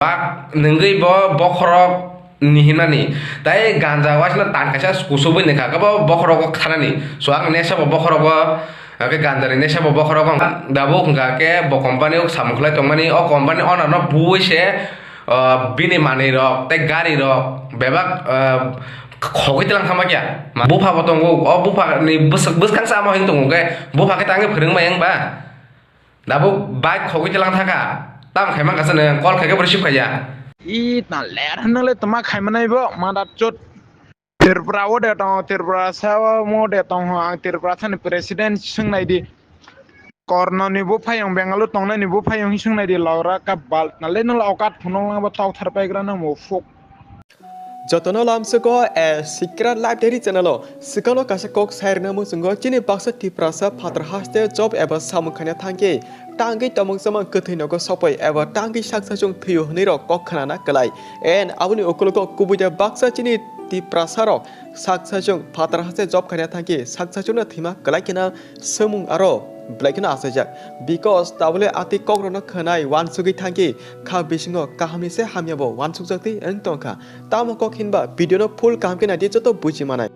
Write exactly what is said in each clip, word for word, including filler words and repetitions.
Bak nungwi bo bokhorok ni hinani. Tai ganja waisno tan kaisa kusubui nungkha, kebo bokhorogo khanani. So ang nesa bo bokhorogo, ake ganja ni nesa bo bokhorogo. Dabo hwnkha khe bo company o samung khlai tongmani, o company owner no buwi se, ah, bini manwi rok tei gari rok bebak, ah, khogwi tlang thangma kya. Bupha bo tongo, o bupha ni bwswk bwskang sama hing tongo khe, bupha khe tangwi phwrwng mai wng ba. Dabo bike khogwi tlang thaka. Tam khai mankha se nwng, call khai khe bo receive khaiya. I na ler hwnle tama khai manai bo, mada chot. Tripura o de tong, Tripura sa o mo de tong ho, ang Tripura thani president swngnai di. Korno ni bo phayong, Bengaluru tongnai ni bo phayong hi swngnai di, laura ka bal. Na le nang okat phunong lang bo tok thar paigra nang mo fuk. Jotono lamsugo a secret library channel o. Swkangno kaisa kok sai rwna muchungo, chini baksa Tiprasa phatar haste job eba samung khaina thangkhe tangwi tomong chamang kwthwi nogo sokpai eba tangwi saksa chwng thwiyo hwnwi rok kok khnana kwlai. En aboni ukologo kubui de baksa chini Tiprasa rok saksa chwng phatar haste job khaina thangkhe saksa chwngno thwima kwlai kheno swngmung aro belai kheno achaijak. Because tabole atwi kokrokno khwnai uansugwi thangkhe kha bisingo kahamni se hamya bo uansukjaktwi wng tongkha. Tamo kok hinba video no full kaham khe naidi joto buji manai.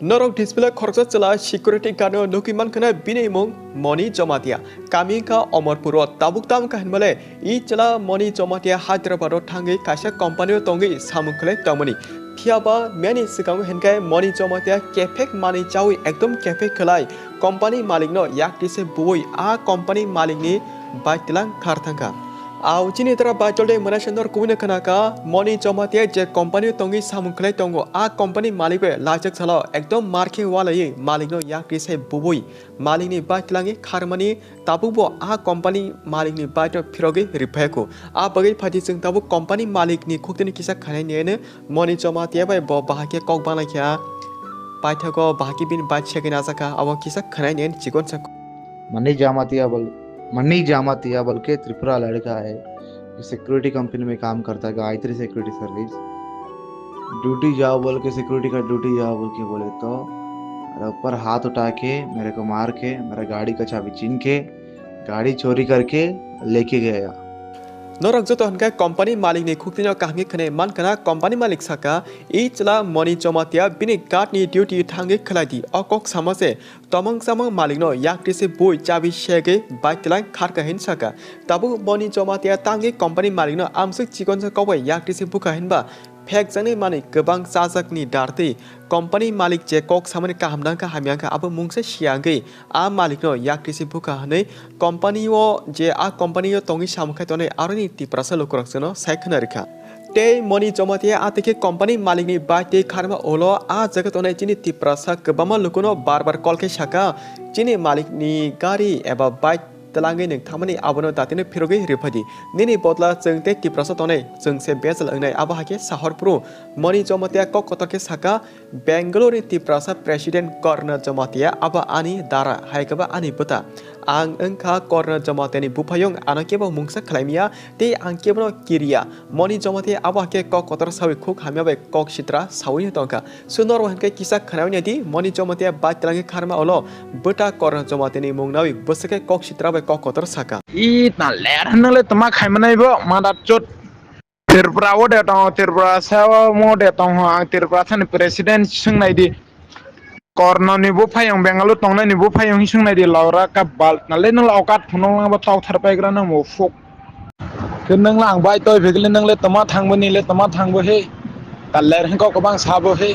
Norok display khoroksa chwla security guard no nugwi mankha na bini mung Moni Jomatia. Kami wngkha Omorpur o. Tabuk tamo kha hinmale i chwla Moni Jomatia Hyderabad o thangwi kaisa company o tongwi samung khlai tongmani. Phiyaba meni swkango hinkhai Moni Jomatia kephek manwi chawi ekdom kephek khlai company malik no yakti se buwi a company malik ni bai tlang khar thangkha. Au chini tara bai chol de mwnai se nor kubui no khna kha, Moni Jomatia je company o tongwi samung khlai tongo, a company malik bai laichak salo ekdom mar khe walaiwi malik no yakti se buwi malik ni bai tlangwi kharmani, tabuk bo a company malik ni bai no phirogwi riphaikho. A bagwi phaidi chwng tabuk company malik ni khuktini kisa khanai nene Moni Jomatia bai bo bahai khe kok banai kha, paithago bahai khe bini bai segwi najakha, abo kisa khanai nene chikon sak. Money जामातिया बोल मनी जामातिया बोल के त्रिपुरा लड़का है, security company में काम करता है, गायत्री सिक्योरिटी सर्विस। ड्यूटी जाओ बोल के, सिक्योरिटी का ड्यूटी जाओ बोल के बोले तो, मेरे ऊपर हाथ उठा के, मेरे को मार के, मेरा गाड़ी का चाबी छीन के, गाड़ी चोरी करके लेके गया। Norok joto hwnkhe company malik ni khuktino kaham khe khwnai mankha na, company malik saka, "I chwla Moni Jomatia bini guard ni duty thangwi khlai di." O kok sama se tomong samong malik no yakti se bui chabi segwi bai tlang kharkha hin saka. Tabuk Moni Jomatia tangwi company malik no amswk chikon sa kokbai yakti se bukha hinba phekjaknai manwi kwbang chajakni dartwi company malik je kok samani kaham nangkha hamya wngkha abo mungsa siya wngwi a malikno yakri se bukha hwnwi company o je a company o tongwi samung khai tongnai aroni Tiprasa lukurok chwngno sai khwna rikha. Tei Moni Jomatia a tei khe company malikni bai tei kharma ulo a jaga tongnai chini Tiprasa kwbangma lukuno bar bar call khe sakha, "Chini malikni gari eba bike twlangwi nwng thamani abono datino phirogwi rwphai di. Nini bodla chwng tei Tiprasa tongnai, chwng se bejal wngnai." Abo hai khe sahor phuru Moni Jomatia kok kotor khe sakha, "Bangalore ni Tiprasa President Korna Jomatia abo ani dara, hai khe ba ani bwta. Ang wngkha Korna Jomatia ni buphayung, ano kebo mungsa khlai maya, tei ang kebono kiriya." Moni Jomatia abo hai khe kok kotor sawi khuk hamya bai kok sitra sawi tongkha. Sunor hwnkhe kisa khwnawi naidi, Moni Jomatia bai twlangwi kharma ulo bwta Korna Jomatia ni mung nawi bwswk khe kok sitra bai kok kotor sakha. I na ler hwnle tama khaimanai bo mada chot. Tripura o de tong, Tripura sa o mo de tong ho, ang Tripura thani president swngnai di. Korno ni buphayung, Bengaluru tongnai ni buphayung hi swngnai di, laura ka bal na le nang okat phunung lang ba tok thar paigra nang mo fuk. Ke nang lang bai toi phikle nang le tama thang bo ni le tama thang bo he. Ta ler hwnkhe kok kwbang sabo he.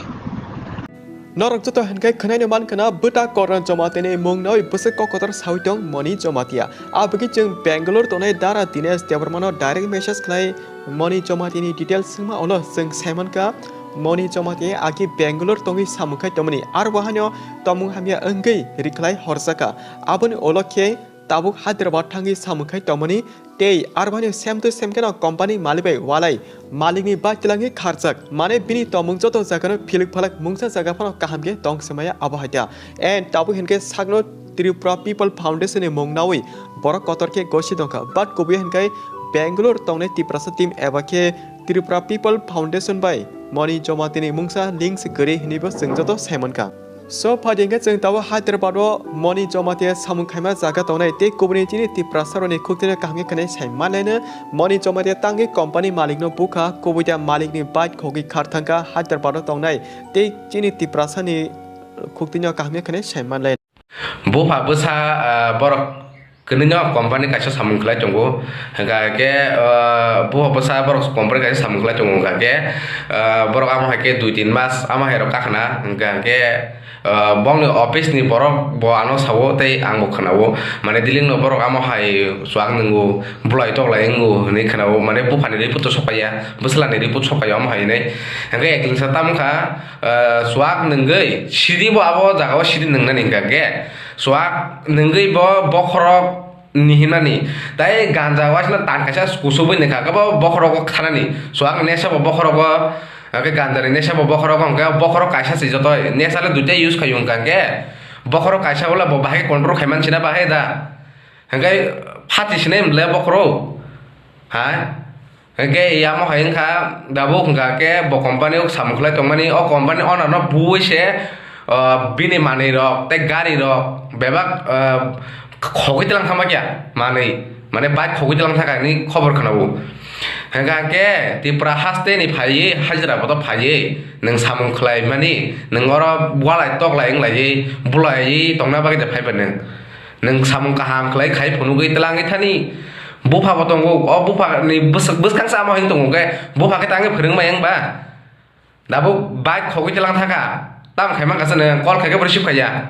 Norok joto hwnkhe khwnaino man khwna bwta Korna Jomatia ni mung nawi bwswk kok kotor sawi tong Moni Jomatia. Abagwi chwng Bangalore tongnai dara Dinesh Debbarma no direct message khlai Moni Jomatia ni details swngma ulo chwng sai mankha Moni Jomatia agi Bangalore tongwi samung khai tongmani, aro bo haino tongmung hamya wngwi rikhlai horjakha. Aboni ulo khe tabuk Hyderabad thangwi samung khai tongmani tei arwani sem to sem kheno company malik bai walai malikni bai twlangwi kharjak, mane bini tongmung joto jagano philik phalak mungsa jaga phano kaham khe tong se maya abo hai da. And tabuk hinkhe sakno Tripura People Foundation ni mung nawi borok kotor khe gosi tongkha, but kubui hinkhe Bangalore tongnai Tiprasa team eba khe Tripura People Foundation bai Moni Jomatia ni mungsa links kwrwi hinwi bo chwng joto sai mankha. So, phaidi hwnkhe chwng tabuk Hyderabad o Moni Jamatia samung khaima jaga tongnai tei kubuni chini Tiprasa rokni khuktino kaham khe khwnai sai manlaino. Moni Jamatia tangwi company malik no bukha, kubui da malik ni bike khogwi khar thangkha Hyderabad o tongnai tei chini Tiprasa ni khuktino kaham khe khwnai sai manlaino. Bupha bwsa, ah, borok kwnwi no company kaisa samung khlai tongo, hwnkha khe, ah, bupha bwsa borok company kaisa samung khlai tongo, hwnkha khe, ah, borok amo hai khe dui tin mas amo hai rok kakhna, hwnkha khe, ah, bongni office ni borok bo ano sao tei ang bo khwnao, mane dealing no borok amo hai chuak nwngo, bulai toklai wngo hwnwi khwnao, mane bupha ni report to sokpaiya, bwsla ni report sokpaiya amo hai hwnwi, hwnkhe ekling sa tamo kha. Ah, chuak nwngwi sidi bo abo jaga o sidi nwngnani hwnkha khe chuak nwngwi bo bokhorok ni hinani tai ganja waisano tan kaisa kusubui nangkha khe bo bokhorogo thanani chuak nesa bo bokhorogo hwnkhe ganja ni nesa bo bokhorogo hwnkhe bokhorok kaisa se joto nesa le duita use khaio hwnkha khe bokhorok kaisa bole bo bahai control khaiman sina bahai da hwnkhe phati sinai le bokhorok hai. Hwnkhe yamo hai wngkha, tabuk hwnkha khe bo company o samung khlai tongmani, o company owner no bui se, ah, bini manwi rok tei gari rok bebak, ah, khogwi tlang thangma kya manwi, mane bike khogwi tlang thangkha hinwi khobor khwnao. Hwnkha khe Tripura haste ni phaiwi hajira boto phaiwi nwng samung khlai mani, nwng oro walai toklai wnglaiwi bulaiwi tongna bagwi de phaiba nwng. Nwng samung kaham khlai khai phunugwi twlangwi thani. Bupha bo tongo, o bupha ni bwswk-, bwskang se amo hin tongo khe, bupha khe tangwi phwrwngmai wng ba? Dabuk bike khogwi twlang thaka. Tamo khai mankha se nwng, call khai khe bo receive khaiya.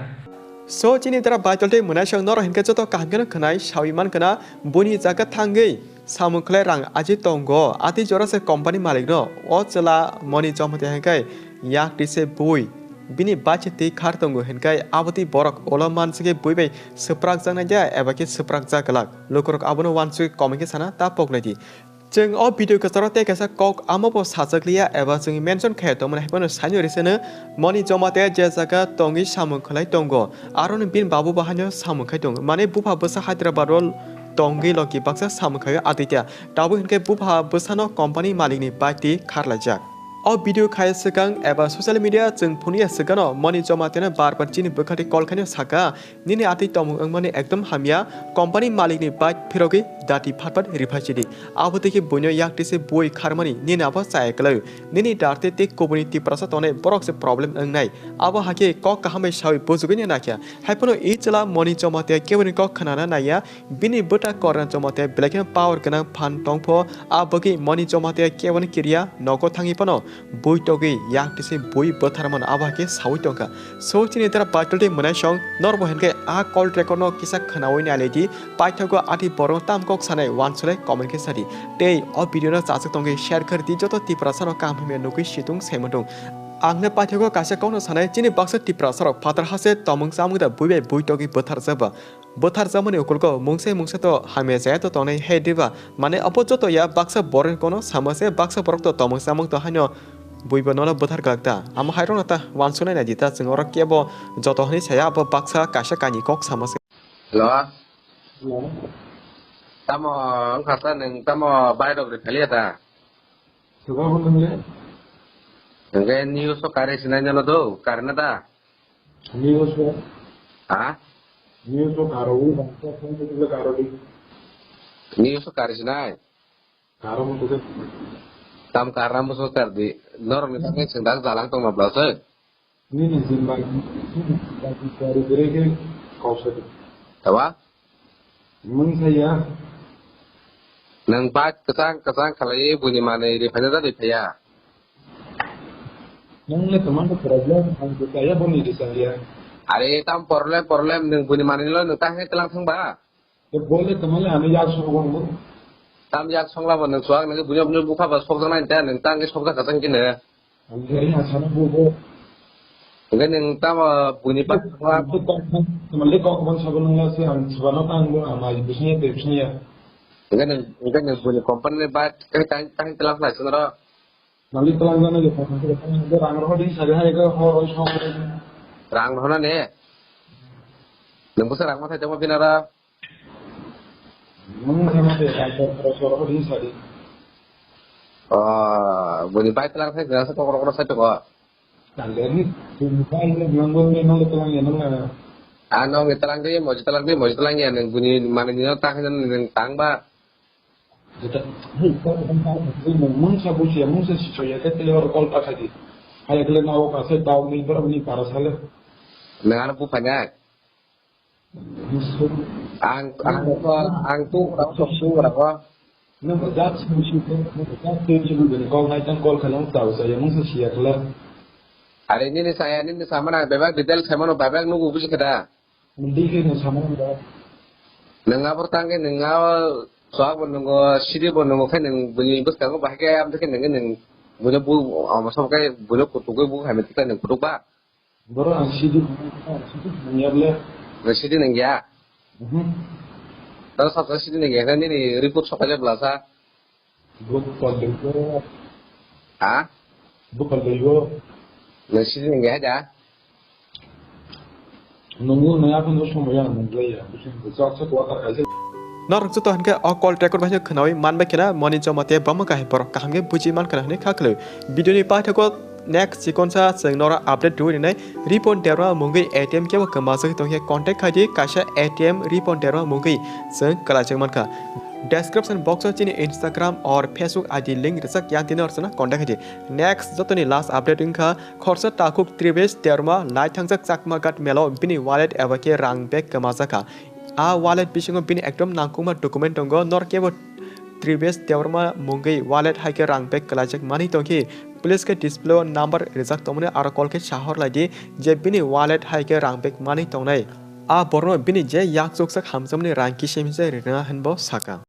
So, chini dara bike toltwi mwnai song norok hinkhe joto kaham kheno khwnai sawi mankha na, buini jaga thangwi samung khlai rang aji tongo, atwi jora se company malik no, o chwla Moni Jamatia hinkhe yak twi se bui. Bini bacha twi khar tongo hinkhe abotwi borok ulo mansugwi bui bai swprakjaknai ya eba khe swprakjak glak. Lukurok abono uansugwi comment khe sana ta poknai di. Chwng o video kwcharo tei kaisa kok amo bo sajak liya eba chwng mention khaiya tongmani hai phano saino risano Moni Jamatia je jaga tongwi samung khlai tongo, aroni bini babu bo haino samung khai tongo. Mane bupha bwsa Hyderabad o tongwi logi baksa samung khaio aditya. Tabuk hinkhe bupha bwsano company malikni bike twi kharlaijak. O video khai swkang eba social media chwng phunukya swkano Moni Jamatia no bar bar chini bwkhati call khaino saka, "Nini atwi tomung wngmani ekdom hamya, company malikni bike phirogwi dati phat phat riphai sidi. Abo tei khe buino yak twi se bui kharmani nini abo chaya kwlaio. Nini darte tei kubuni Tiprasa tongnai borok se problem wngnai. Abo hakhe kok kaham bai sawi bujugwi naikha." Haiphano i chwla Moni Jamatia keboni kok khnana naiya, bini bwta Korna Jamatia belai kheno power gwnang phan tongpho, a bagwi Moni Jamatia keboni kiriya nogo thangwi phano bui togwi yak twi se bui bwtharmano abo hakhe sawi tongkha. So chini dara bike toltwi mwnai song norbo hinkhe a call record no kisa khnawi nailai di, paithago ati borok tam kok sanai uansukle comment khe sadi. Tei o video no chachak tongwi share khardi joto Tiprasa no kaham hamya nugwi situng saimantung. Ang no paithago kaisa kokno sanai, chini baksa Tiprasa rok phatar hase tomung chamung da bui bai bui togwi bwtharjak ba. Bwtharjakmani ukulgo mungsa mungsa to hamya chaya to tongnai hai diba? Mane obo joto ya baksa borok kono sama se, baksa borok to tomung chamung to haino buibo nono bwthar glak ta. Amo hai rokno ta uansuknai nai di ta, chwng oro kebo joto hwnwi saya, abo baksa kaisa kainwi kok sama se. Hello. Hello. Tamo wngkha ta, nwng tamo bairok rwphaliya ta? Sobo bo nwngle? Hwnkhe news o kare sinai nono do, kare na ta? News o. Ha? News o karo, wi bangsa phone le karo di. News o kare sinai? Karo mo kuje. Tam karna mo so kar di. Norok ni thangwi chwng dak jalang tongma bwlasa. Nini jin bai, bai kwrwi khe kok sai. Tawa? Mung saya. Nwng bike kwchang kwchang khalaiwi buini manwi rwphaina da rwphaiya? Nwng le kwmang khe problem, ang khe kaya boni rwchapya. Are tam problem, problem, nwng buini manwi lo nwng ta khe tlang thang ba? Te bo le kwmang le ano yak song bo. Tam yak song labo nwng chuak nwng buino buino bukha ba sokjaknai ta nwng ta khe sokjak kwchang khe no. Ang khe ring asana bo bo. Hwnkhe nwng tamo buini bike thangma? Ang khe kok man, tamo le kok man sabo nwng la se ang sibano tang bo ang mai bising ya tei bising ya. Hwnkhe nwng, hwnkhe nwng buini company ni bike khe kain, kain twlang khlai se noro? Malik twlang jana je phone khe phone khe rang rohor di sari hai khe hor oi song. Rang rohor na ne? Nwng bwsa rang ma thai tongma binara? Nwng khe ma de rang rohor di sari. Oh, buini bike twlang thai jana se kokoro kokoro sai tongo. Ang le ni, ang le ni, ang le ni, ang le ni, ang le ni. Ah, nwng ni twlang di, moji twlang di, moji twlang ya, nwng buni manwi ni no ta khe nwng tang ba. Jeta, hei, ta, ta, ta, ta, mungsa bujiya, mungsa sisoya, khe tele oro call ta khaidi. Hai kle na o kase tau ni, borok ni para sale. Nwng ano buphanya. Ang, ang, ang tu, ang sok tu, ang ko. Nwng bo jak sung sung, nwng bo jak sung sung, bini kok nai tang kol khalang tau sa, ya mungsa siya kala. Are nini saya, nini samana bebak detail samano bebak nugu buji kada. Mundi khe nwng samano da. Nwng abor tangke nwng a swak bo nungo, sidi bo nungo khe nwng bini bwskango bahai khe am khe nwng nwng buino bu, ama sok khe buino kutuk khe bu hai mete nwng kutuk ba. Boro ang sidi, sidi nangya ble. Nang sidi nangya? Mhm. Tang sab sidi nangya, nini report sokaile belasa. Bukol dego. Ha? Bukol dego. Nang sidi nangya da? Nunggu naya pun somo yang nunggu ya. Bukan bukan satu akar kaisa. Norok joto hwnkhe o call record bai khwnawi manbai khena moni joma tei bama kahai borok kaham khe buji man khena hwnwi kha khwlwi. Video ni paithago next chikonsa chwng norok update rwi rinai. Ripon Derma mungwi A T M kebo kwmajak tongkhe contact khaidi kaisa A T M Ripon Derma mungwi chwng kwlaijak mankha. Description box o chini Instagram or Facebook I D link rijak ya tini norok chwngno contact khaidi. Next jotoni last update wngkha khorsa takhuk Tribesh Derma lai thangjak Chakma Ghat melo bini wallet eba khe rang bag kwmajakha. A wallet bisingo bini ekdom nangkukma document tongo, nor kebo Tribesh Debbarma mungwi wallet hai khe rang bag kwlaijak manwi tongkhe, police khe display o number rijak tongmani aro call khe sahor laidi je bini wallet hai khe rang bag manwi tongnai. A borno bini je yak chuksak hamjakmani rang kisa misa rina hinbo saka.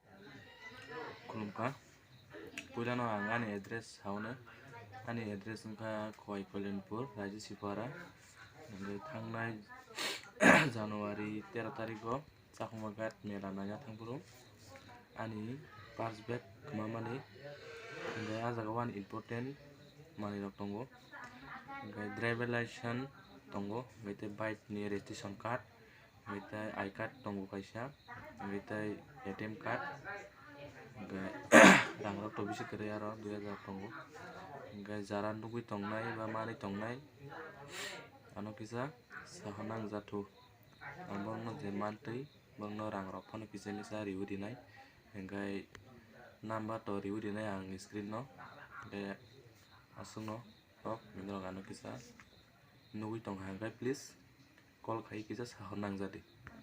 Khulumkha. Puilano ang ani address saune. Ani address wngkha Khowai Kalyanpur, Raji Sipara. Hingke thangnai January tero tarikgo Chakma Ghat mela naina thangphuru ani purse bag kwmamani, hingke ah jaga o ani important manwirok tongo, hingke driver license tongo, hingke tei bike ni registration card, hingke tei I card tongo kaisa, hingke tei A T M card, hingke rangrok to bishi kwrwi aro dui hajar tongo, hingke jara nugwi tongnai ba manwi tongnai, ano kisa saha nang jathu. Ang borokno je mantwi, borokno rangrok phano kisa misa riwi rinai, hingke number to riwi rinai ang screen no, hingke aswkno kok bini rok ano kisa nugwi tongkha, hingke please call khai kisa sahor nang jadi.